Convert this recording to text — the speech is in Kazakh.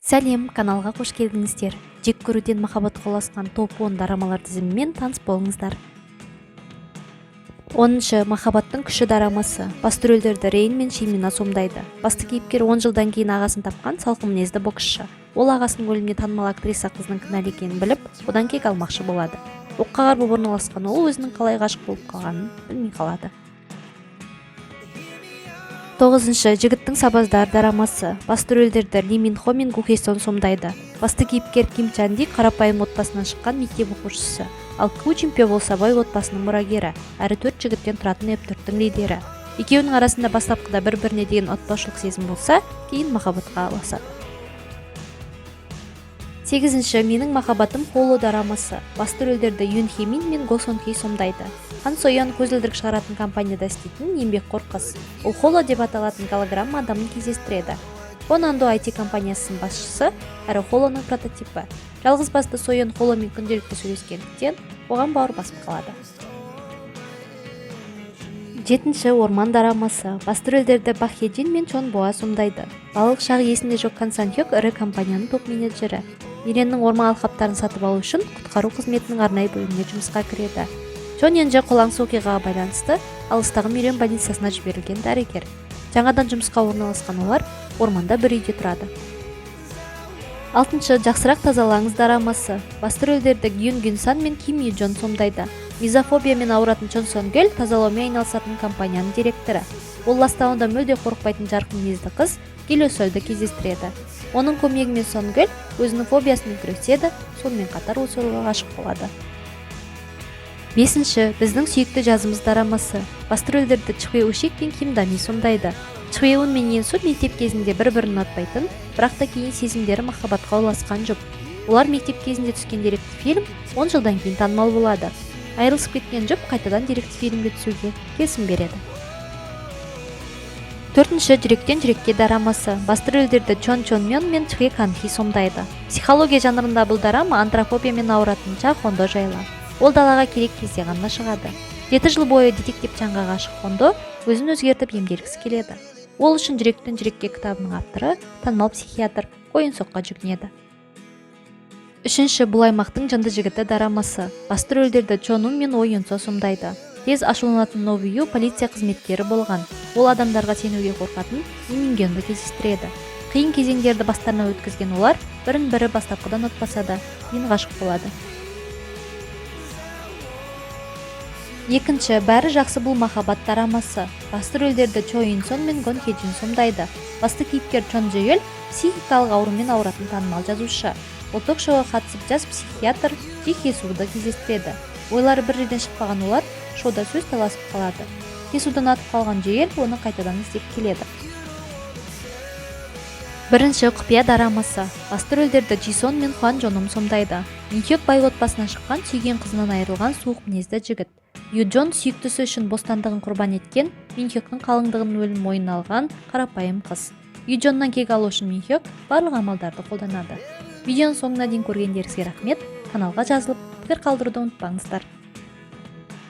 Сәлем, каналға қош келдіңіздер. Жек көруден махаббатқа ұласқан топ-10 дорамалар тізімімен таныс болыңыздар. 10-шы Махаббаттың күші дорамасы. Басты рөлдерді Рейн мен Шимина сомдайды. Басты кейіпкер 10 жылдан кейін ағасын тапқан салқын мінезді боксшы. Ол ағасының өліміне танымал актриса қыздың кінәлі екенін біліп, одан кек алмақшы болады. Оққағар болып орналасқан ол өзінің қалай ғашық болып қалғанын білмей қалады. 9-шы Жігіттің сабаздары дорамасы. Басты рөлдерді Ли Мин Хо мен Гу Хе Сон сомдайды. Басты кейіпкер Ким Чан Ди қарапайым отбасынан шыққан мектеп оқушысы. Ал Ку Чин Пё болса бай отбасының мұрагері, әрі төрт жігіттен тұратын F4-тің лидері. Екеуінің арасында бастапқыда бір-біріне деген ұнатпаушылық сезім болса, кейін махаббатқа ұласады. 8-ші Менің махаббатым Холо дорамасы. Басты рөлдерді Юн Хе Мин мен Го Сон Хи сомдайды. Хан Сойон көзілдірік шығаратын компанияда істейтін еңбекқор қыз. Ол Холо деп аталатын голограмма адамын кездестіреді. Квон Андо IT компаниясының басшысы, әрі Холоның прототипі. Жалғыз басты Сойон Холомен күнделікті сөйлескендіктен, оған бауыр басып қалады. 7-ші Орман дорамасы. Басты рөлдерді Бак Хе Джин мен Чон Боа сомдайды. Балалық шағы есінде жоқ Кан Сан Хёк ірі компанияның топ менеджері. Миреннің орман алқаптарын сатып алу үшін құтқару қызметінің арнайы бөліміне жұмысқа кіреді. Чон Ен Джэ қолаңсы оқиғаға байланысты алыстағы Мирен больницасына жіберілген дәрігер. Жаңадан жұмысқа орналасқан олар орманда бір үйде тұрады. 6-шы Жақсырақ тазалаңыз дорамасы. Басты рөлдерді Гюн Гюн Сан мен Ким Ю Джон сомдайды. Мизофобиямен ауыратын Чон Сон Гөл тазалаумен айналысатын компанияның директоры. Ол ластанудан мүлде қорықпайтын жарқын мінезді қыз Гиль Сольді кездестіреді. Оның көмегімен Сон Гөл өзінің фобиясымен күреседі, сонымен қатар Осольға ғашық болады. 5-ші Біздің сүйікті жазымыз дорамасы. Басты рөлдерді Чхве Ушик пен Ким Дами сомдайды. Чхве Ун мен Енсу мектеп кезінде бір-бірін ұнатпайтын, бірақ та кейін сезімдері махаббатқа ұласқан жұп. Олар мектеп кезінде түскен деректі фильм 10 жылдан кейін танымал болады. Айырылысып кеткен жұп қайтадан деректі фильмге түсуге келісім береді. 4-ші Жүректен жүрекке дорамасы. Басты рөлдерді Чон Чон Мён мен Чхве Кан Хи сомдайды. Психология жанрында бұл дорама андрофобиямен ауыратын Ча Хондо жайлы. Ол далаға керек кезде ғана шығады. 7 жыл бойы детектив Чанға ғашық Хондо өзін өзгертіп, емделгісі келеді. Ол үшін «Жүректен жүрекке» кітабының авторы, танымал психиатр Ко Ын Сокқа жүгінеді. 3-ші Бұл аймақтың жынды жігіті дорамасы. Басты рөлдерді Чон Ун мен О Юн Со сомдайды. Тез ашуланатын Но Ю полиция қызметкері болған. Ол адамдарға сенуге қорқатын Ли Мин Гёнді кездестіреді. Қиын кезеңдерді бастарынан өткізген олар бірін бірі бастапқыда ұнатпаса да, кейін ғашық болады. 2-ші Бәрі жақсы бұл махаббат дорамасы. Басты рөлдерді Чо Ын Сон мен Гон Хе Джин сомдайды. Басты кейіпкер Чон Джэ Ёль психикалық аурумен ауыратын танымал жазушы. Ол ток шоуға қатысып, жас психиатр Джи Хе Суды кездестіреді. Ойлары бір жерден шықпаған олар шоуда сөз таласып қалады. Хесуды ұнатып қалған Джэ Ёль оны қайтадан іздеп келеді. 1-ші Құпия дорамасы. Басты рөлдерді Джи Сон мен Хван Джоном сомдайды. Мин Хёк бай отбасынан шыққан, сүйген қызынан айырылған суық мінезді жігіт. Ю Джон сүйіктісі үшін бостандығын құрбан еткен Мин Хёктің қалыңдығының өлімін мойнына алған қарапайым қыз. Ю Джоннан кек алу үшін Мин Хёк барлық амалдарды қолданады. Видеоның соңына дейін көргендеріңізге рахмет. Каналға жазылып, пікір қалдыруды ұмытпаңыздар.